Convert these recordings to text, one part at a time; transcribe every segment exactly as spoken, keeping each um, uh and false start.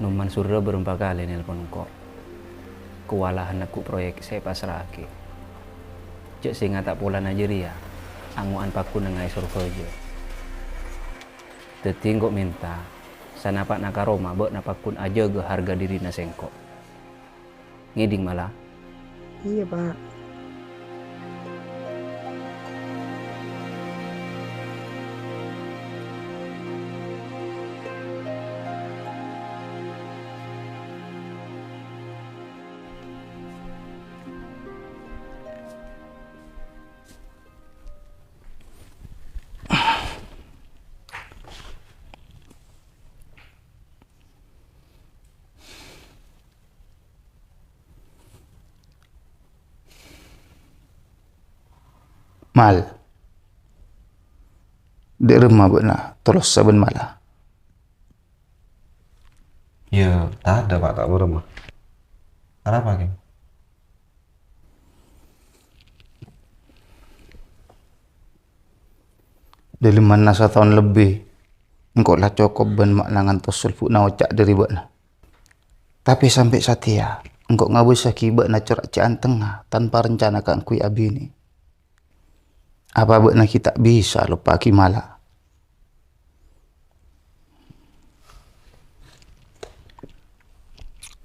Noman Surra bârâmpa kalè nelpon engko'. Kowalahan neggu' proyek sè èpassra'aghi. Jhâ' sènga' ta' polana jârèya, ango'an paggun neng è Sorbhâjâ. Dhâddhi engko' mènta, sanapa'na ka roma bâ'na paggun ajâgâ harga dhirina sèngko'. Ngèdhing, Mala? Iyâ, Pa'. Mal. Dâ' remma bâ'na tolossa bân Mala? Iyâ, tadâ', Pa', ta' bârâmma. Arapa, Kèng? Dâlemmanna sataon lebbi, engko' la cokop bân ma'na ngantos sulbu'na oca' dâri bâ'na. Tapè sampè' satèya, engko' ngabâssaghi bâ'na cora' cè' antengnga tanpa rencana kaangghuy abinè. Apa bâ'na ghi' ta' bisa loppa'aghi Mala?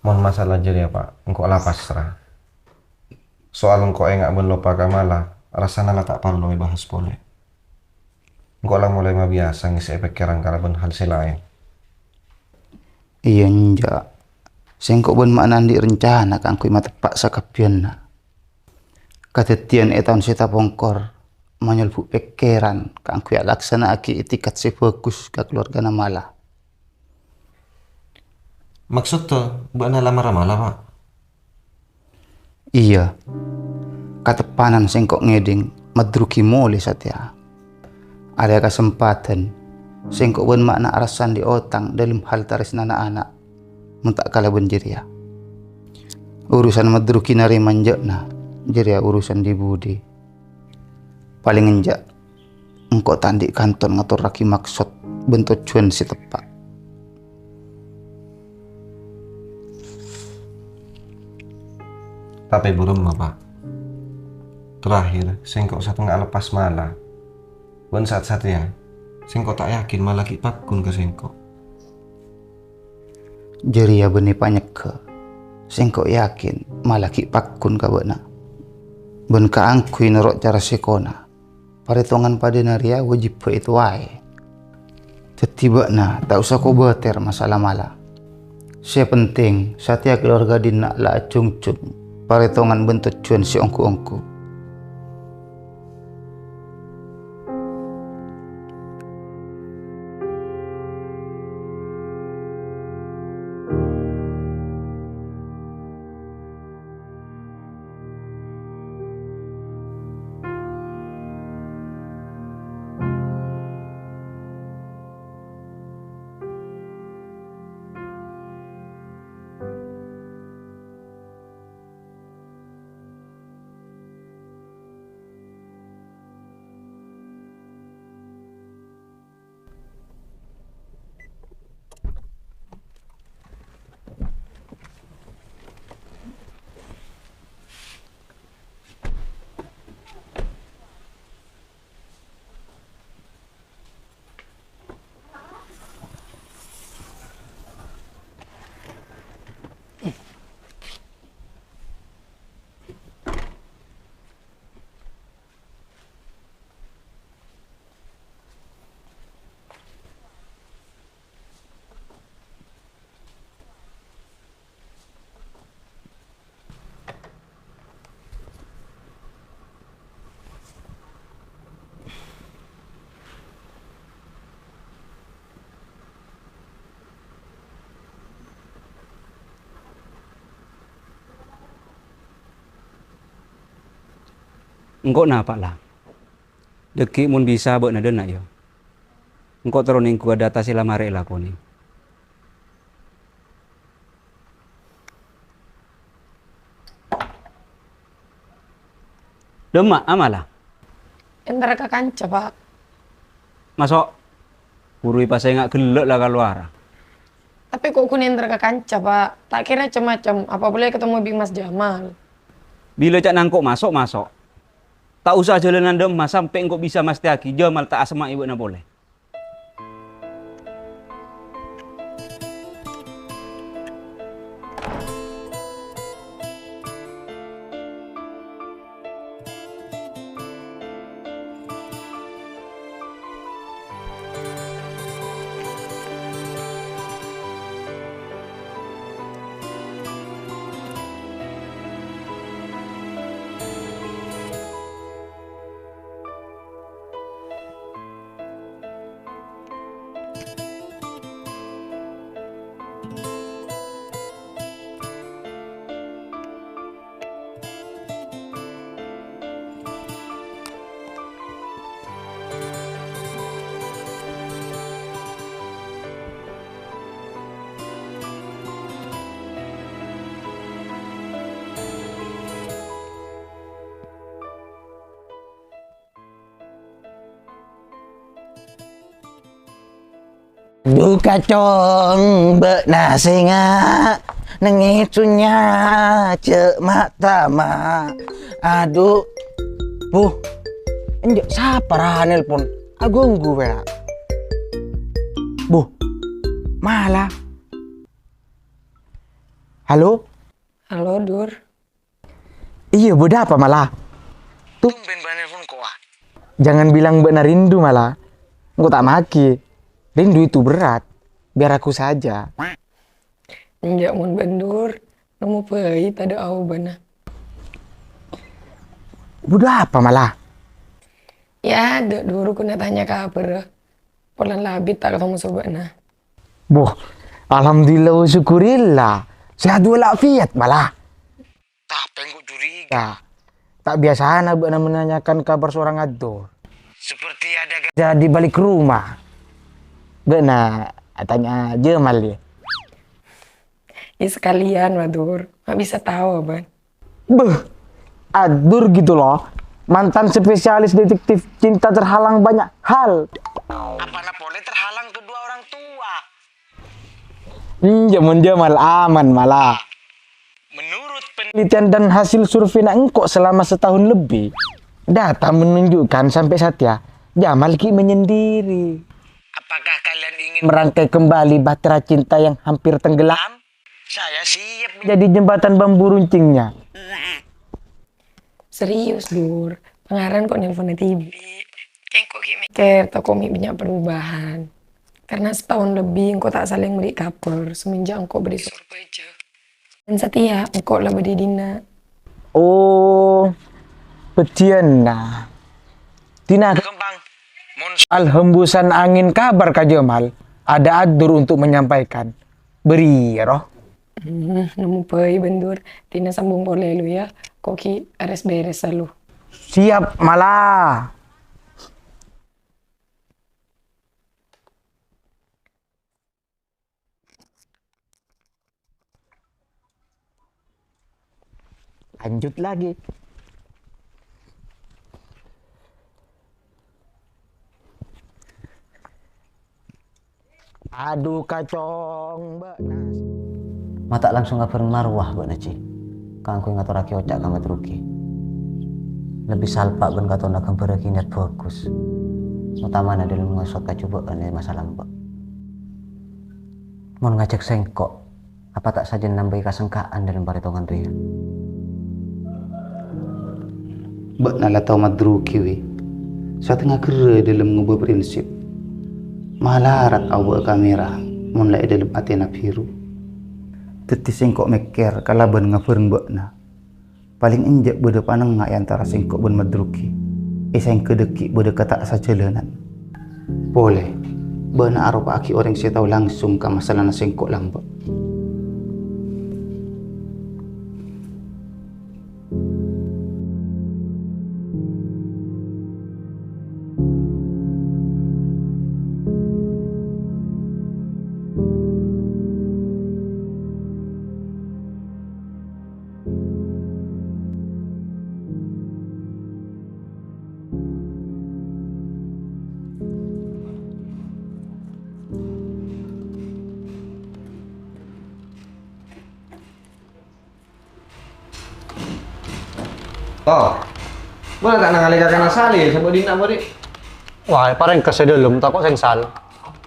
Mon masalah jârèya, Pa', engko' la passra. Soal engko' enga' bân loppa ka Mala, rassana la ta' parlo èbahas polè. Engko' la molaè mabiyasa ngèssè'è pèkkèran kalabân hal sè laèn. Iyâ, enjâ'. Sèngko' bân ma'na andi' rencana kaangghuy mateppa' sakabbhiyânna. Kadhâddhiyân è taon sè tapongkor, manyolbu' pèkkèran kaangghuy alaksana'aghi ètikat sè bhâghus ka kalowargana Mala. Maksodda, bâ'na lamara Mala, Pa'? Iyâ. Kateppanan sèngko' ngèdhing maddrughi molè satèya. Arèya kasempadhân, sèngko' bân ma'na arassa andi' otang dâlem hal tarèsnana ana', mon ta' kalabân jârèya. Urusan maddrughi narèma enjâ'na, jârèya urusan dhi-budhi. Palèng enjâ', engko' ta' andi' kanton ngatorraghi maksod bân tojjhuwân sè teppa'. Tapè bârâmma, Pa'. Terakhir, sèngko' satengnga leppas Mala. Bân sa'at satèya, sèngko' ta' yakin Mala ghi' paggun ka sèngko'. Jârèya bânnè panyekka. Sèngko' yakin Mala ghi' paggun ka bâ'na. Bân kaangghuy noro' cara sèkona, parètongan padâna rèya wâjibbhâ ètowaè. Dhâddhi bâ'na ta' osa kobâtèr masalah Mala. Sè pentèng, satèya kalowarga dinna' la ajhungjhung parètongan bân tojjhuwân sè ongghu-ongghu. Engko' napa, la? Dhâggi' mon bisa bâ'na dânna', yâ. Engko' terro nèngguwâ data sè la marè èlakonè. Dâmma'a, Mala? Entar ka kanca, Pa'. Maso'. Buru èpasènga' ghellâ' la kalowara. Tapè ko' ghun èntar ka kanca, Pa'. Ta' kèra cem-macem, apa polè èkatemmo bi' Mas Jamal. Bilâ ca'na engko' maso', maso'. Ta' osa jhâlânan dâ' emma sampè' engko' bisa mastèyaghi Jamal ta' asemma'è bâ'na polè. Dhu kacong bâ'na sènga', nengngè sunnya cè' ma'-tama'. Adhu, Bu, enjâ' sapa ra nelpon? Aghânggu pèra'. Bu, mala. Halo? Halo, Dur. Iyâ, bâdâ apa, Mala? Tumbèn bâ'na nelpon ko', ah? Jangan bilang bâ'na rindu, Mala. Engko' ta' maghi. Rindu itu berat. Biar aku saja. Enjâ' mon bâ'na, Dur. Nemmo bhâi tadâ' aobâna. Bâdâ apa, Mala? Iyâ, dâ', Dur, ghun atanya kabhâr. Polana la abit ta' katemmo so bâ'na. Boh, alhamdulillah wa syukurillah. Sehat walafiat, Mala. Tapè engko' curiga. Ta' biasana bâ'na menanyakan kabar seorang Addur. Seperti ada ga- Jadi balik rumah. Bâ'na atanya Jamal, yâ? Yâ, sekalian, Madur. Ma' bisa tao, Bân. Beuh, Addur gitu loh. Mantan spesialis detektif cinta terhalang banyak hal. Apana polè terhalang kedua orang tua? Enjâ' mon Jamal aman, Mala. Menurut penelitian dan hasil survei na engko' selama setahun lebih, data menunjukkan sampè' satèya Jamal ghi' menyendiri. Apakah kalian ingin merangkai kembali bahtera cinta yang hampir tenggelam? Saya siap menjadi jembatan bambu runcingnya. Serius, Dur. Pangaran ko' nelpon dhibi'. Engko' ghi' mèkkèr tako' mè' bânnya' perubahan. Karena setahun lebih engko' ta' salèng mèrè' kabhâr semenjak engko' bâdâ è Sorbhâjâ. Dan satèya engko' la bâdâ è dinna'. Oh, bâdhiyânna. Dina al hembusan angin kabar ka Jamal, ada Addur untuk menyampaikan. Bâriyâ, roh. Hmm, nemmo bhâi, Bân Dur. Dina sambung polè lu, yâ. Ko' ghi' arès-bherès lu. Siap, Mala. Lanjut lagi. Adhu kacong, bâ'na. Ma' ta' langsung abhâreng Marwah bâ'na, Ji, kaangghuy ngatorraghi oca' ka Madruki. Lebbi salpa' bân katonna ghâmbhârraghi niyat bhâghus, otamana dhâlem ngosot kajhubâ'ân è masa lambâ'. Mon ngajhâk sèngko', apa ta' sajân nambâi kasengka'an dhâlem parètongan rèya? Bâ'na la tao Madruki, Wi. Satengnga ghârrâ dhâlem ngobâ prinsip. Malarat aobâ'â kamèra mon la è dhâlem atèna bhiru. Dhâddhi sèngko' mèkkèr kalabân ngabhâreng bâ'na. Palèng enjâ' bâdâ panengnga è antara sèngko' bân Madruki, èsangghâ dhâggi' bâdâ kata' sajhâlânan. Polè, bâ'na aropa'aghi orèng sè tao langsung ka masalana sèngko' lambâ'. To. Mala ta' nangalè kakana Sale, sè bâdâ dinna' bâri'? Wah, parèngkes è dâlem, tako' sèngsal.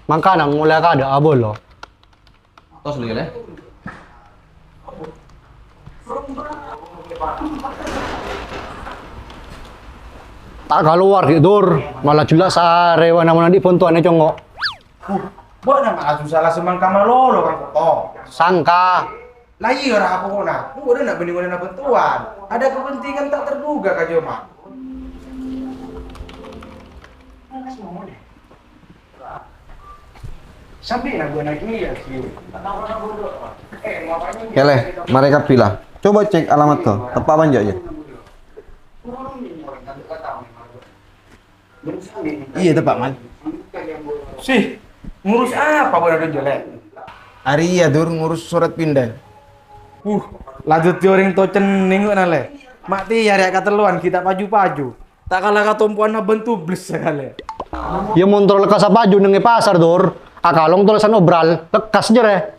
Mangkana molaè kadâ' abâlâ. Tos lu, ya, Le. Ta' kalowar, ghi', Dur. Mala jellâ' sarè wa namana andi' bhântowan è congngo'. Bâ'na mala sala semangka malolo, Kang Koto. Sangka. La iyâ, ra, pokokna. Bâ'na na' bânnè ngolana bhântowan. Ada kepentingan tak terduga ka jhâ' ma'. Sambi na' bâ'na kèya, Ki. Kèlè, marè kabbhi la. Coba cek alamat to. Teppa' apa enjâ', yâ? Iyâ, teppa', Man. Sih, ngurus apa bâ'na dâ' jâ, Le? Arèya, Dur, ngurus sorat pindah. Uh, la dhâddhi orèng to cennèng bâ'na, Le. Ma' tèya rè' katellowan ghi' ta' paju-paju. Ta' kala katompowanna bân tubles sakalè. Yâ, mon terro lekkas apaju neng è pasar, Dur. Akalong tolesan obral, lekkas jârèya.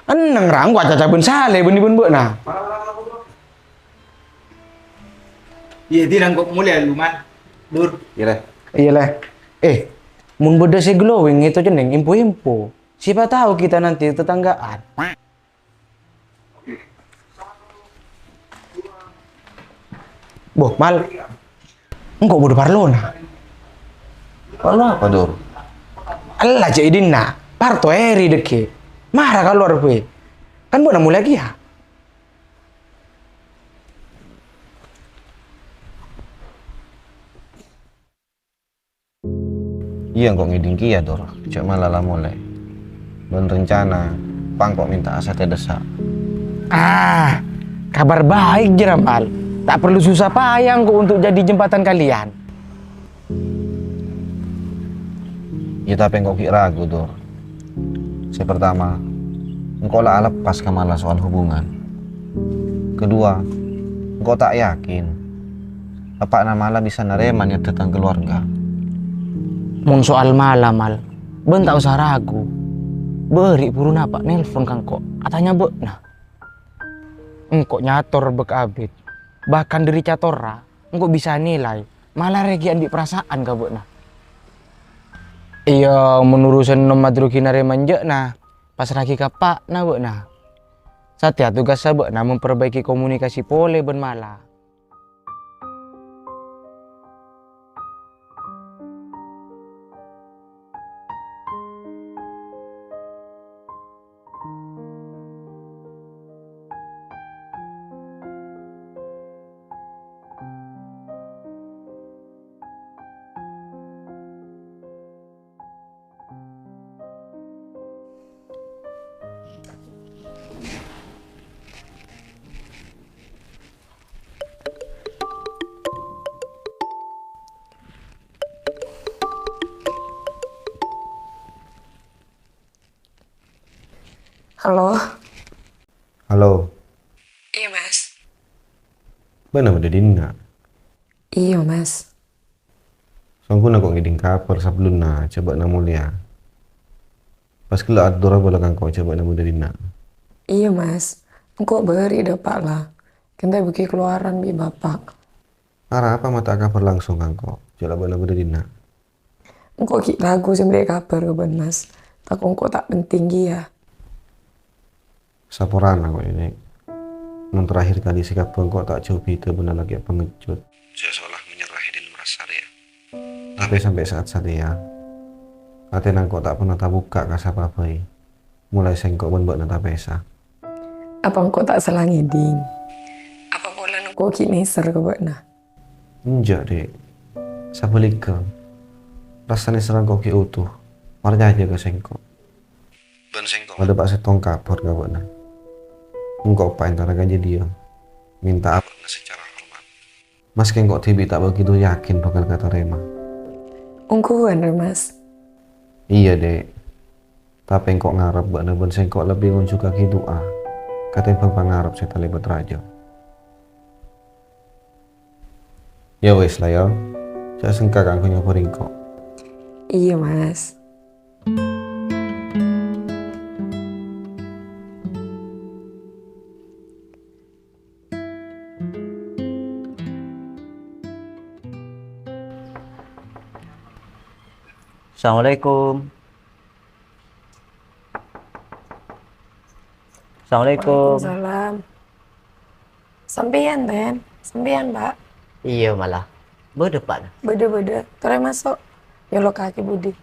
Enneng, ra, engko' acaca bân Sale bânnè bân bâ'na. Iyâ, dira engko' molè lu, Man. Dur. Iyâ, Le. Iyâ, Le. Eh, mon bâdâ sè glowing, èto cennèng info-info. Siapa tahu kita nanti tetanggaan. Boh, Mal. Engko' bâdâ parlona. Parlo apa, Dur? Ella, cè' è dinna'. Parto èrè dâgghi'. Mara kalowar bhâi. Kan bâ'na molè kèya. Iyâ, engko' ngèdhing kèya, Dur. Jhâ' mala la molè. Bân rencana, pangko' mènta'a satèya dâssa'. Ah, kabar baik, jârèya, Mal. Ta' parlo susah payah engko' untuk jadi jembatan kalian. Yâ, tapè engko' ghi' ragu, Dur. Sè partama, engko' la aleppas ka Mala soal hubungan. Kedua, engko' ta' yakin eppa'na Mala bisa narèma niyat dâteng kalowarga. Mon soal Mala, Mal, bâ'na ta' osa ragu. Bâri' buru napa' nelpon ka engko', atanya bâ'na. Engko' nyator bâk abit, bahkan dâri catorra, engko' bisa nilai, Mala rèya ghi' andi' parasaan ka bâ'na. Iyâ, mon urusan nom madrugi narèma enjâ'na, pasra'aghi ka eppa'na bâ'na. Satèya tugassa bâ'na memperbaiki komunikasi polè bân Mala. Halo? Halo. Iyâ, Mas. Bâ'na bâdâ dinna'? Iyâ, Mas. Songghuna engko' ngèdhing kabhâr sabellunna, jhâ' bâ'na molèya. Pas ghellâ' atorra bâlâ ka engko' jhâ' bâ'na bâdâ dinna'. Iyâ, Mas. Engko' bâri' dâpa' la. Ghântè' bâgi kalowaran bi' Bapa'. Arapa ma' ta' kabhâr langsung ka engko', jhâ' la bâ'na bâdâ dinna'. Engko' ghi' ragu sè mèrè kabhâr ka bâ'na, Mas. Tako' engko' ta' penting kèya. Saporana engko' ini. Mon terakhir kali sè kabhâr engko' ta' jhâu bhidhâ bân lalakè' pangejjut. Saya seolah menyerah dan merasa ya. Tapi sampai saat satèya, atèna engko' ta' pernah tabukka' ka sapa bhâi. Molaè sèngko' bân bâ'na tapèsa. Apa engko' ta' sala ngèdhing? Apa polana engko' ghi' nèser ka bâ'na? Enjâ', Dhi'. Sabhâligghâ, rassa nèserra engko' ghi' utuh. Parcajâ ka sèngko'. Bân sèngko' madâpa' sèttong kabhâr ka bâ'na. Engko' pas èntara ka jâdiyâ. Mènta abâ'na sacara hormat. Maskè engko' dhibi' ta' begitu yakin bhâkal katarèma. Ongghuwân, rè, Mas. Iyâ, Dhi'. Tapè engko' ngarep bâ'na bân sèngko' lebbi ngonjhughâghi du'a katèmbhâng pangarep sè talèbât rajâ. Yâ wes la, yâ. Jhâ' sengka kaangghuy nyabâri engko'. Iyâ, Mas. Assalamualaikum. Assalamualaikum. Waalaikumsalam. Sampèyan, Ten? Sampèyan, Pak? Iyâ, malah. Bâdâ, Pak? Bâdâ, bâdâ. Torè maso'. Nyolokaghi budi.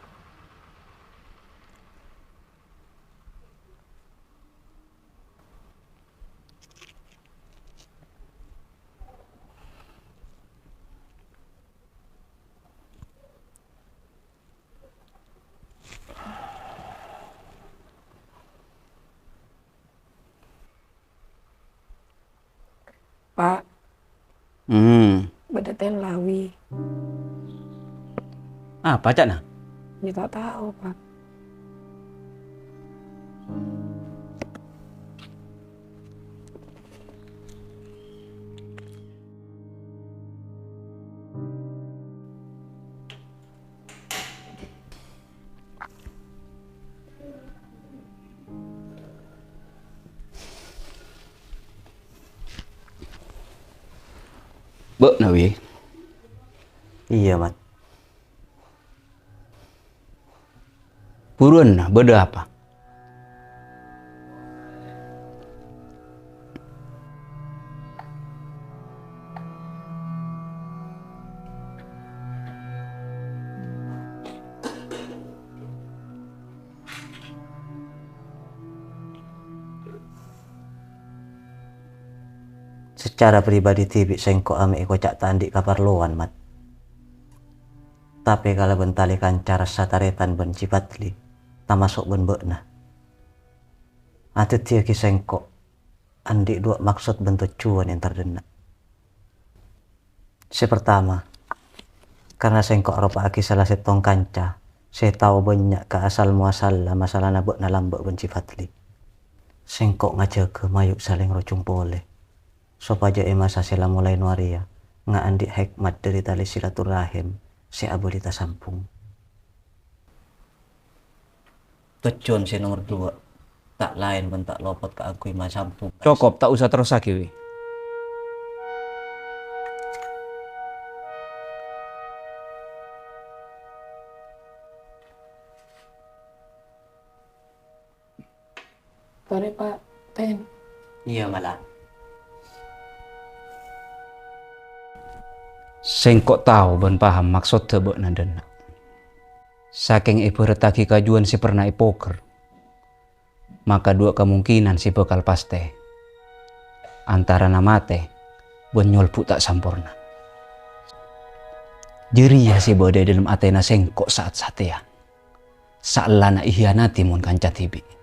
Pak. Hmm. Bâdâ ten lawi. Apa ca'na? Ya, ta' tao, Pak. Bâ'na, Wi? Iyâ, Mat. Buruwân, bâdâ apa? Sacara pribadi dhibi' sèngko' amè èkoca' ta' andi' kaparlowan, Mat. Tapè kalabân talè kanca rassa tarètan bân Ji Fadli, tamaso' bân bâ'na. Adhâddhiyâghi sèngko' andi' duwâ' maksod bân tojjhuwân entar dhinna'. Sè partama, karna sèngko' aropa'aghi sala sèttong kanca sè tao bânnya' ka asal-muasalla masalana bâ'na lambâ' bân Ji Fadli. Sèngko' ngajâgâ mayu' salèng rojhung polè, sopajâ è masa sè la molaè noarèya nga' andi' hèkmat dhâri talè silaturrahim sè abâli tasambhung. Tojjhuwân sè nomer duwâ', ta' laèn bân ta' lopot kaangghuy masambhung. Cokop, ta' osa terrossaghi, Wi. Torè, Pak. Ten. Iyâ, malah. Sèngko' tao bân paham maksoddhâ bâ'na dhinna'. Sakèng èbhârâttaghi kajuwân sè perna èpokèr, maka duwâ' kamongkinan sè bhâkal pastè, antarana matè bân nyolbu' ta' samporna. Jârèya sè bâdâ è dhâlem atèna sèngko' sa'at-satèya. Saellana èhiyanadi mon kanca dhibi'.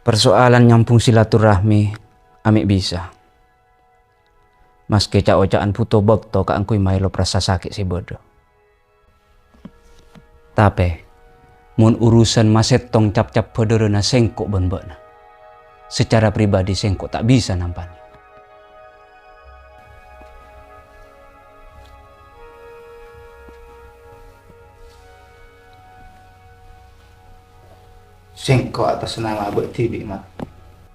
Parsoalan nyambhung silaturrahmi amè' bisa. Maskè ca'-oca'an bhuto bâkto kaangghuy maèlo rassa sakè' sè bâdâ. Tapè, mon urusan masèttong cap-cap bâdârâna sèngko' bân bâ'na, sacara pribadi sèngko' ta' bisa nampanè. Sèngko' atas nama abâ' dhibi', Mat,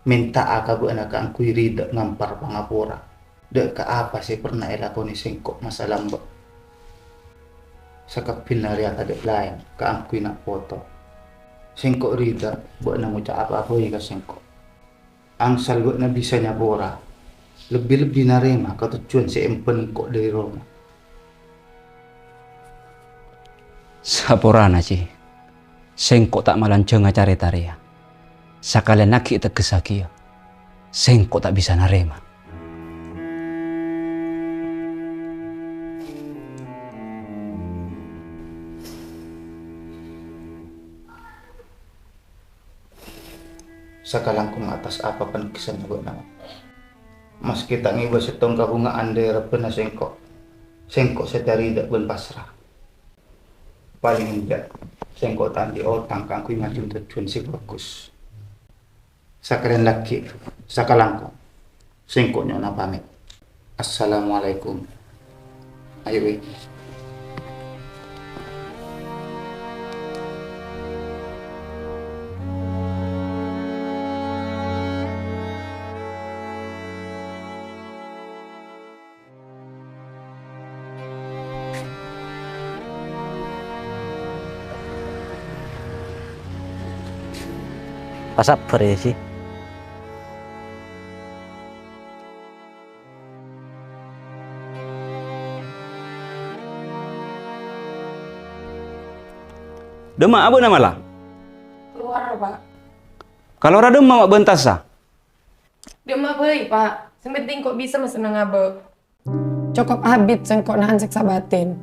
mènta'a ka bâ'na kaangghuy ridha ngampar pangapora. Dâ' ka apa sè perna èlakonè sèngko' masa lambâ'. Sakabbhina rèya tadâ' laèn kaangghuy na' poto. Sèngko' ridha bâ'na ngoca' apa bhâi ka sèngko'. Angsal bâ'na bisa nyapora, lebbi-lebbi narèma katojjhuwân sè èmbhân engko' dhâri roma. Saporana, Ji. Sèngko' ta' malanjhânga carèta rèya. Sakalèyan aghi' èteggessaghi, yâ. Sèngko' ta' bisa narèma. Sakalangkong atas apa panekkesanna bâ'na. Maskè ta' ngèbâ sèttong kabhunga'an dhâri Rabbhâna sèngko', sèngko' satèya ridha bân pasra. Palèng enjâ', sèngko' ta' andi' otang kaangghuy majhun tojjhuwân sè bhâghus. Sakalèyan lagghi', sakalangkong, sèngko' nyo'ona pamèt. Assalamualaikum. Ayo, Wi. Pasabbhâr, yâ, Ji. Dâmma abâ'na mala? Kalowar, Pa'. Kalowara dâmma ma' bântassa? Dâmma bhâi, Pa'. Sè pentèng ko' bisa masenneng abâ'. Cokop abit sèngko' nahan sèksa batin.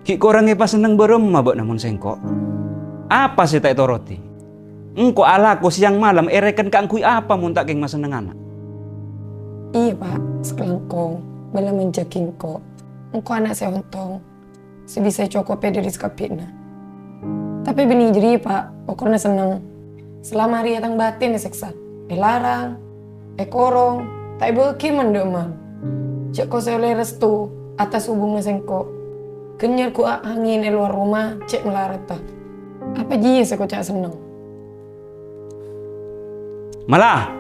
Ghi' korang èpasenneng bârâmma bâ'na mon sèngko'? Apa sè ta' ètorodi? Engko' alako sèyang malem èrèken kaangghuy apa mon ta' kèng masennengngana? Iyâ, Pa', sakalangkong, bâlâ manjâghi engko'. Engko' ana' sè ontong. Sè bisa ècokobhi dhâri sakabbhiyânna. Tapè bânnè jârèya, Pa', okorra senneng. Salama rèya tang batin èsèksa, èlarang, èkorong, ta' èbâghi man-dhâ'emman. Jhâ' ko' sè ollè resto attas hubunganna sèngko'. Ghânèr ghuwâ angèn è lowar roma cè' malaradhâ. Apa jiyâ sè koca' senneng? Mala!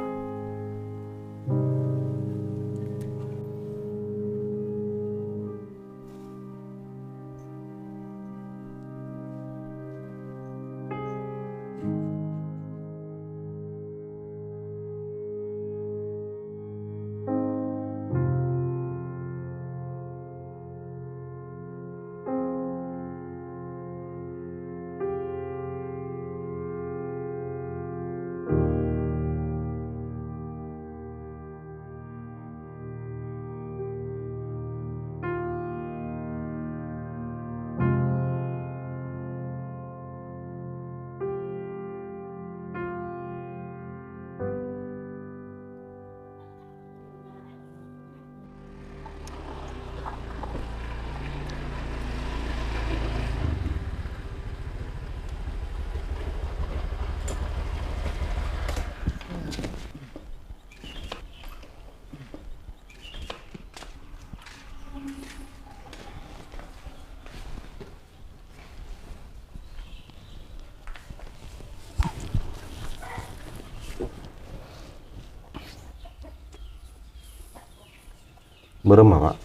Bârâmma, Pa'?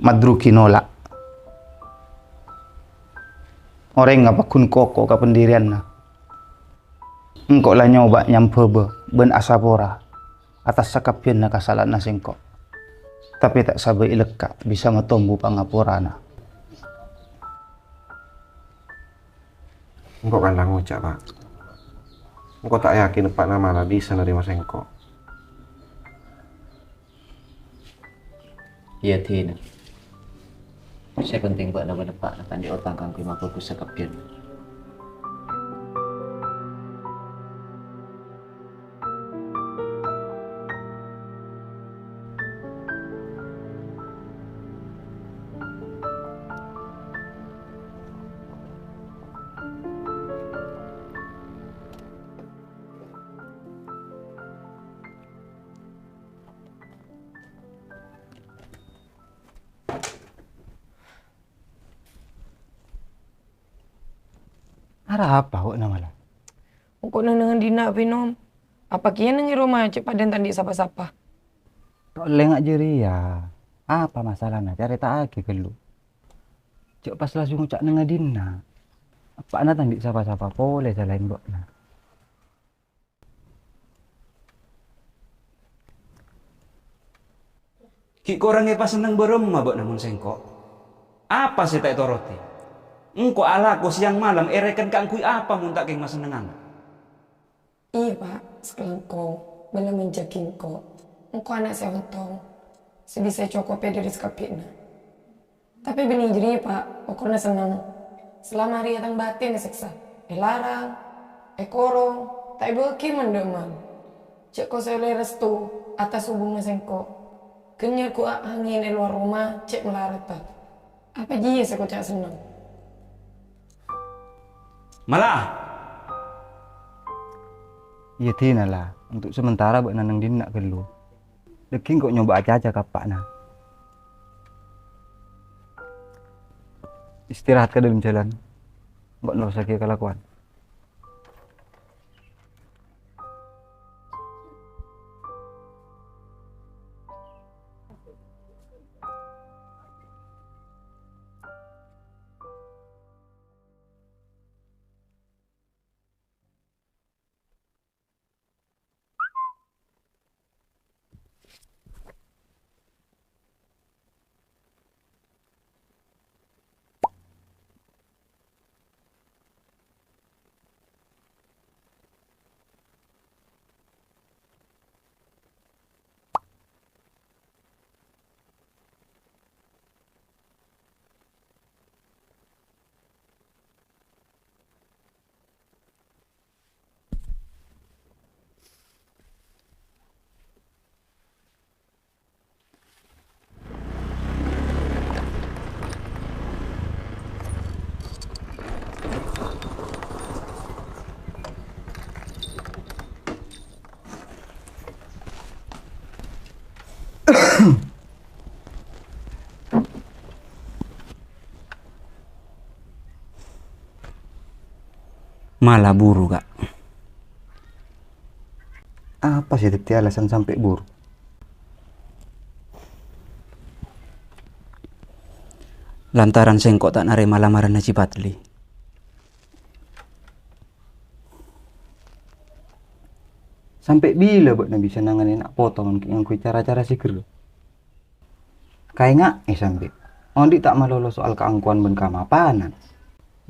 Madrugi nola'. Orèngnga pagghun koko ka pandhiriyânna. Engko' la nyoba nyambhâbâ bân asapora attas sakabbhiyânna kasala'anna sèngko'. Tapè ta' sabâ' èlèkka' bisa matombu pangaporana. Engko' kan la ngoca', Pa'. Engko' ta' yakin eppa'na mala bisa narèma sèngko'. Iyâ, Dina. Sè pentèng bâ'na bân eppa'na ta' andi' otang kaangghuy mabhâghus sakabbhiyân. Arapa bâ'na mala? Engko' neng-neng è dinna', Pinom? Apa kèya neng è roma cè' padâna ta' andi' sapa-sapa? Ta' ollè nga' jârèya. Apa masalana? Carèta'aghi ghâllu. Jhâ' pas langsung ngoca' neng è dinna'. Eppa'na ta' andi' sapa-sapa polè salaèn bâ'na. Ghi' korang èpasenneng bârâmma bâ'na mon sèngko'? Apa sè ta' ètorodi? Engko' alako sèyang malem èrèken kaangghuy apa mon ta' kèng masennengngana? Iyâ, Pa', sakalangkong, bâlâ manjâghi engko'. Engko' ana' sè ontong, sè bisa ècokobhi dhâri sakabbhiyânna. Tapè bânnè jârèya, Pa', okorra senneng. Salama rèya tang batin èsèksa, èlarang, èkorong, ta' èbâghi man-dhâ'emman. Jhâ' ko' sè ollè resto attas hubunganna sèngko'. Ghânèr ghuwâ angèn è lowar roma cè' malaradhâ. Apa jiyâ sè koca' senneng? Mala! Iyâ, Dina, la. Untuk sementara bâ'na neng dinna' ghâllu. Dhâggi' engko' nyoba acaca ka eppa'na. Istirahat ka dâlem jhâlân. Engko' nerrossaghi kalakowan. Mala buru, Ka'. Apa sè dhâddhi alasan sampè' buru? Lantaran sèngko' ta' narèma lamaranna Ji Padli. Sampè' bilâ bâ'na bisa nanganè na' poto mon ghi' ngangghuy cara-cara sè ghârrâ? Kaènga'è sambi, andi' ta' malolo soal kaangkowan bân kamapanan.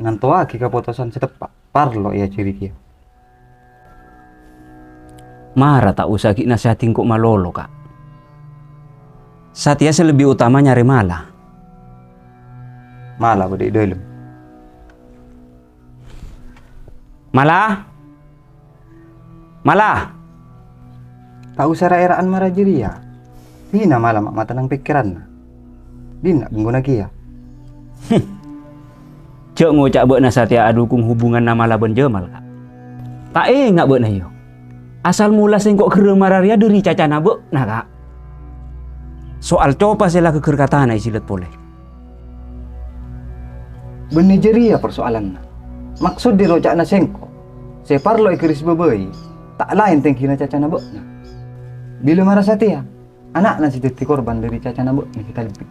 Nantowaghi kapotosan sè teppa', parlo èajhâri kèya. Mara ta' osa ghi' nasèhati engko' malolo, Ka'. Satèya sè lebbi otama nyarè Mala. Mala bâdâ è dâlem. Mala? Mala? Ta' osa ra-èra'an mara jârèya. Dinah Mala ma' matennang pèkkèranna. Dinna' bengkona kèya. Jhâ' ngoca' bâ'na satèya adhukung hubunganna Mala bân Jamal, Ka'. Ta' enga' bâ'na, yâ? Asal mola sèngko' ghârrâ mara rèya dhâri cacana bâ'na, Ka'. Soal copa sè la ghâgghâr ka tana èjilât polè. Bânnè jârèya parsoalanna. Maksod dhâri oca'na sèngko', sè parlo èghâris bâbâi, ta' laèn tèngghina cacana bâ'na. Bilâ mara satèya, ana'na sè dhâddhi korban dhâri cacana bâ'na sè kalèbbi.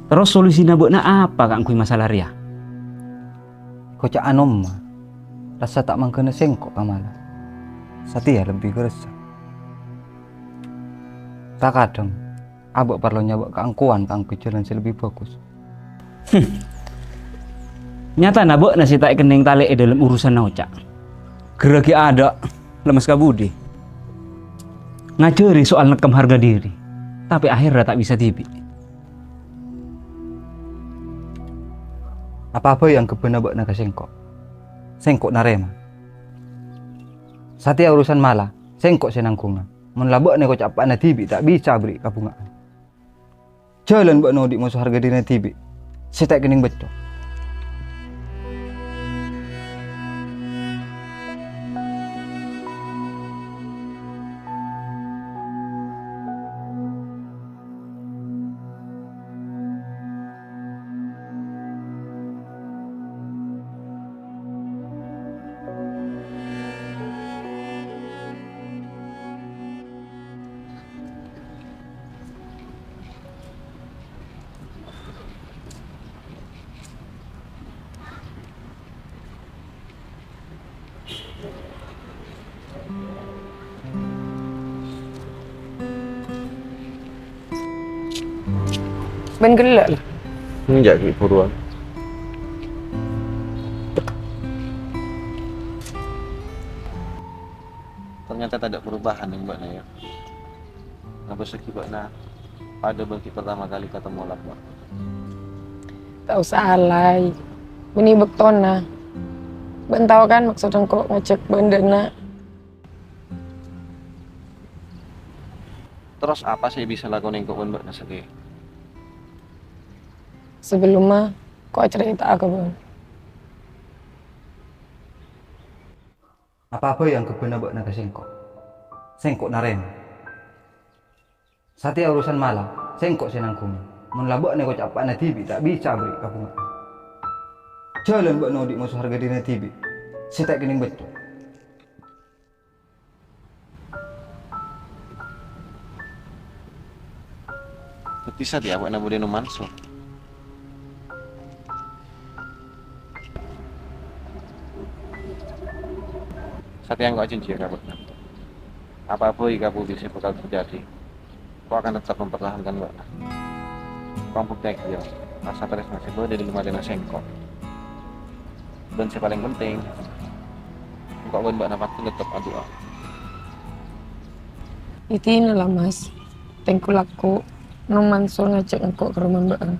Terros solusina bâ'na apa kaangghuy masalah rèya? Koca'an Omma, rassa ta' mangghâna sèngko' ka Mala. Satèya lebbi ghârâssa. Kakadhâng, abâ' parlo nyabâ' kaangkowan kaangghuy jhâlân sè lebbi bhâghus. Hmm. Nyatana bâ'na sè ta' èkennèng talè è dâlem urusanna oca'. Ghârâ ghi' adâ', lemmes ka budi. Ngajhâri soal nekkem harga diri, tapè aherra ta' bisa dhibi'. Apa bhâi angghâbbhâna bâ'na ka sèngko'? Sèngko' narèma. Satèya urusan Mala, sèngko' sè nangghunga. Mon la bâ'na èkoca' eppa'na dhibi' ta' bisa aberri' kabhunga'an. Jhâlân bâ'na odi' moso harga dirina dhibi', sè ta' èkennèng becco'. Bân ghellâ', la. Enjâ', ghi' bhuruwân. Ternyata tadâ' perubahan neng bâ'na, yâ. Ngabâssaghi bâ'na padâ bân ghi' pertama kali katemmo la, Pa'. Ta' osa alay. Bânnè bâktona. Bâ'na tao, kan, maksod engko' ngajhâk bâ'na dâ' enna'. Terros apa sè bisa èlakonè engko' bân bâ'na satèya? Sabellunna, ko' acarèta'a ka bâ'na. Apa bhâi angghâbbhâna bâ'na ka sèngko'? Sèngko' narèma. Satèya urusan Mala, sèngko' sè nangghunga. Mon la bâ'na èkoca' eppa'na dhibi' ta' bisa aberri' kabhunga'an. Jhâlân bâ'na odi' moso harga dirina dhibi', sè ta' èkennèng becco'. Dhâddhi satèya bâ'na bâdâ è Mansur. Satèya engko' ajhânjhiyâ ka bâ'na. Apa bhâi kabudi sè bhâkal terjadi, engko' akan tetep mempertahankan bâ'na. Engko' mbuktèaghi, yâ, rassa tarèsna sè bâdâ è dâlem atèna sèngko'. Bân sè palèng penting, engko' bân bâ'na pagghun tetep adu'a. Èdina la, Mas. Tèngko lakko, Nom Mansur ngajhâk engko' ka roma bâ'na.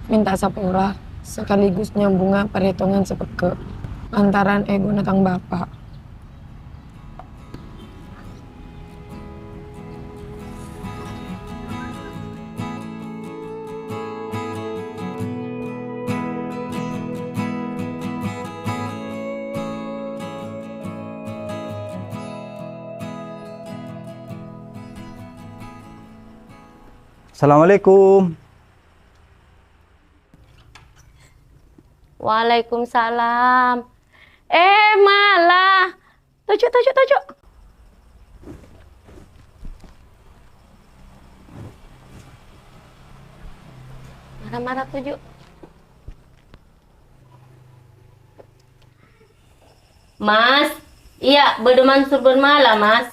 Mènta sapora, sakaligus nyambhungnga parètongan sè pegghâ' lantaran ègona tang bapa'. Assalamualaikum. Waalaikumsalam. Eh, Mala. Toju', toju', toju'. Mara-mara toju'. Mas, iyâ, bâdâ Mansur bân Mala, Mas.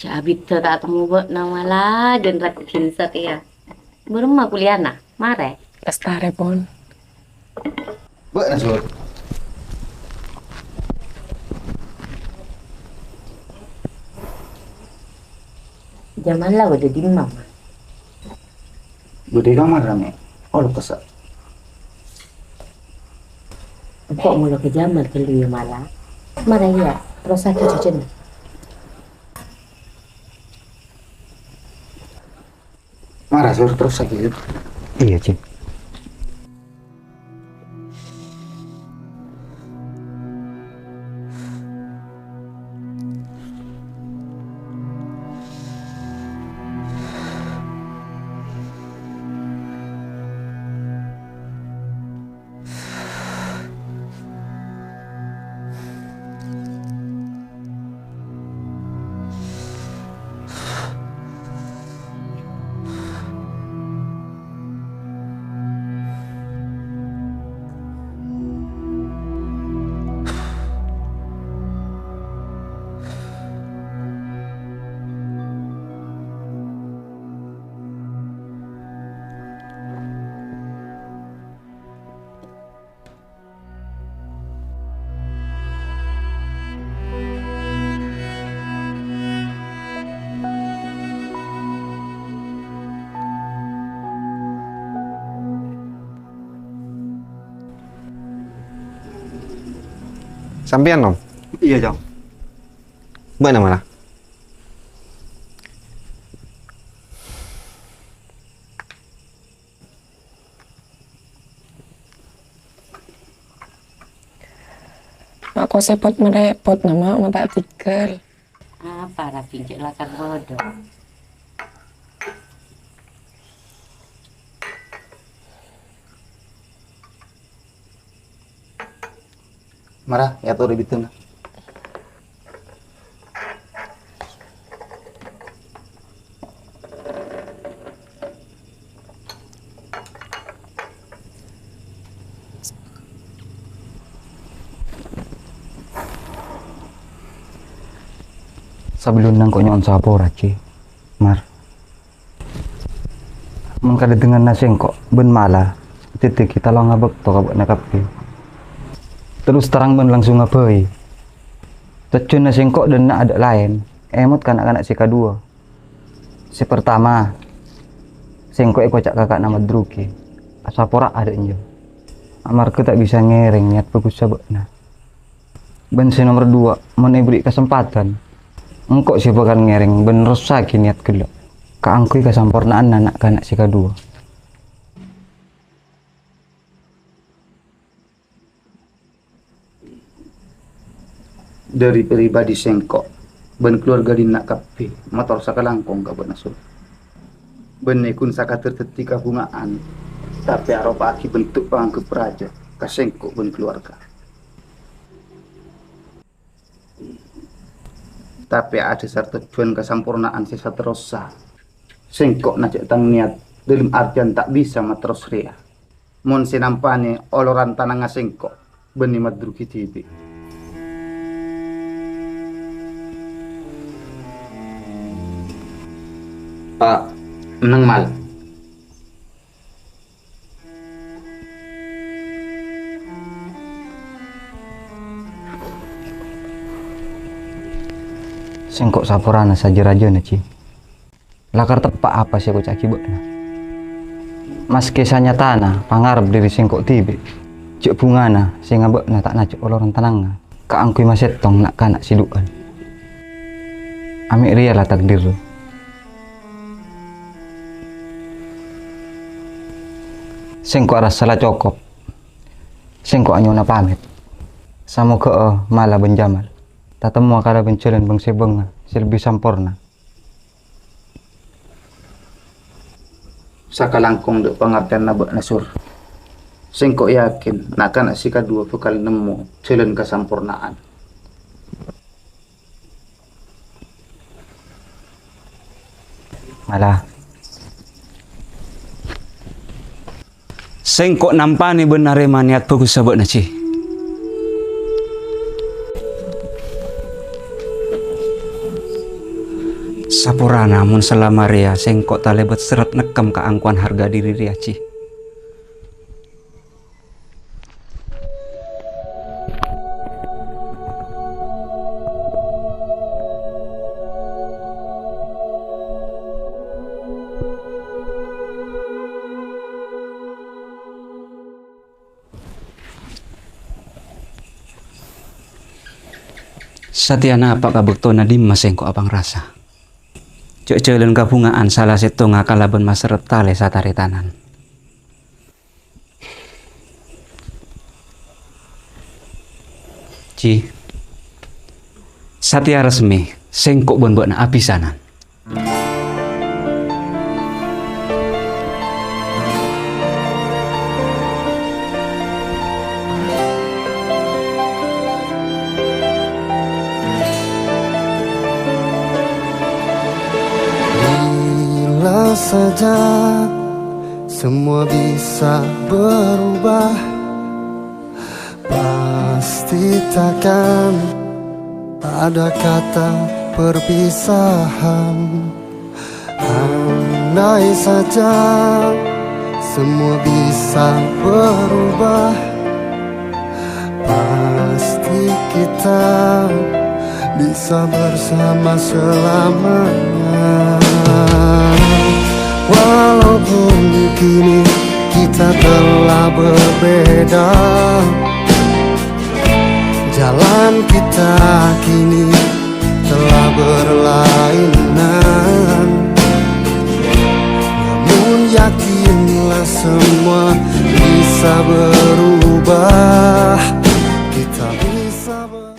Jâ' abit ta' temmo bâ'na, Mala, dân raddhin satèya. Bârâmma kuliana? Marè. Lastarè, pon. Bâ'na, Sur. Jamal la bâdâ dimma, Ma? Bâdâ è kamar, Mè. Olo kassa'. Engko' molo ka Jamal ghâllu, yâ, Mala. Mara, iyâ, terrossaghi jhujhunna. Mara, Sur, terrossaghi, Sur. Iyâ, Cing. Sampèyan, Nom? Iyâ, Cong. Bâ'na, Mala? Ma' kosè pot marè, pot nama ma' ta' tèghâl. Apa ra pincè' lakar bâdâ? Mara, èyatorè bhidhângnga. Sabellunna engko' nyo'on sapora, Ci, Mar. Mon kadhâddhânganna sèngko' bân Mala, dhâddhi ghi' ta' longa bâkto ka bâ'na kabbhi. Terros tarang bân langsungnga bhâi. Tojjhuwânna sèngko' dâ' enna' adâ' laèn, èmot ka na'-kana' sè kaduwâ. Sè partama, sèngko' èkoca' kaka'na Madruki, asapora'a dâ' enjâ', amarghâ ta' bisa ngèrèng niyat bhâghussa bâ'na. Bân sè nomer duwâ', mon èberri' kasempadhân, engko' sè bhâkal ngèrèng bân nerrossaghi niyat ghellâ' kaangghuy kasamporna'anna na'-kana' sè kaduwâ. Dhâri pribadi sèngko' bân kalowarga dinna' kabbhi mator sakalangkong ka bâ'na, Sur. Bânnè ghun sakadhâr dhâddhi kabhunga'an, tapè aropa'aghi benduk pangangghep rajâ ka sèngko' bân kalowarga. Tapè adhâsar tojjhuwân kasamporna'an sè saterrossa, sèngko' najjhâ' tang niyat dâlem artèyan ta' bisa materros rèya. Mon sè nampanè oloran tanangnga sèngko' bânnè Madruki dhibi'. Pa', enneng mal. Sèngko' saporana sajâ-rajâna, Ci. Lakar teppa' apa sè èkoca'aghi bâ'na. Maskè sanyatana pangarep dhâri sèngko' dhibi', jhâ' bhungana sènga' bâ'na ta' najjhâ' oloran tanangnga kaangghuy masèttong na'-kana' sè du'ân. Amè' rèya la takdirra. Sèngko' arassa la cokop. Sèngko' anyo'ona pamèt. Samoghâ'â Mala bân Jamal tatemmowa kalabân jhâlân bâng-sèbângnga sè lebbi samporna. Sakalangkong dâ' pangartèyanna bâ'na, Sur. Sèngko' yakin, na'-kana' sè kaduwâ bhâkal nemmo jhâlân kasamporna'an. Mala. Sèngko' nampanè bân narèma nèyat bhâgussa bâ'na, Ji. Saporana mon salama rèya sèngko' talèbât serret nekkem kaangkowan harga dhiri rèya, Ji. Satèya napa' ka bâktona dimma sèngko' apangrasa jhâ' jhâlân kabhunga'an sala sèttonga kalabân maserret talè sataretanan. Ji, satèya resmi, sèngko' bân bâ'na abhisanan. Bila saja semua bisa berubah, pasti takkan ada kata perpisahan. Andai saja semua bisa berubah, pasti kita bisa bersama selamanya. Walaupun kini kita telah berbeda, jalan kita kini telah berlainan. Namun yakinlah semua bisa berubah. Kita bisa ber-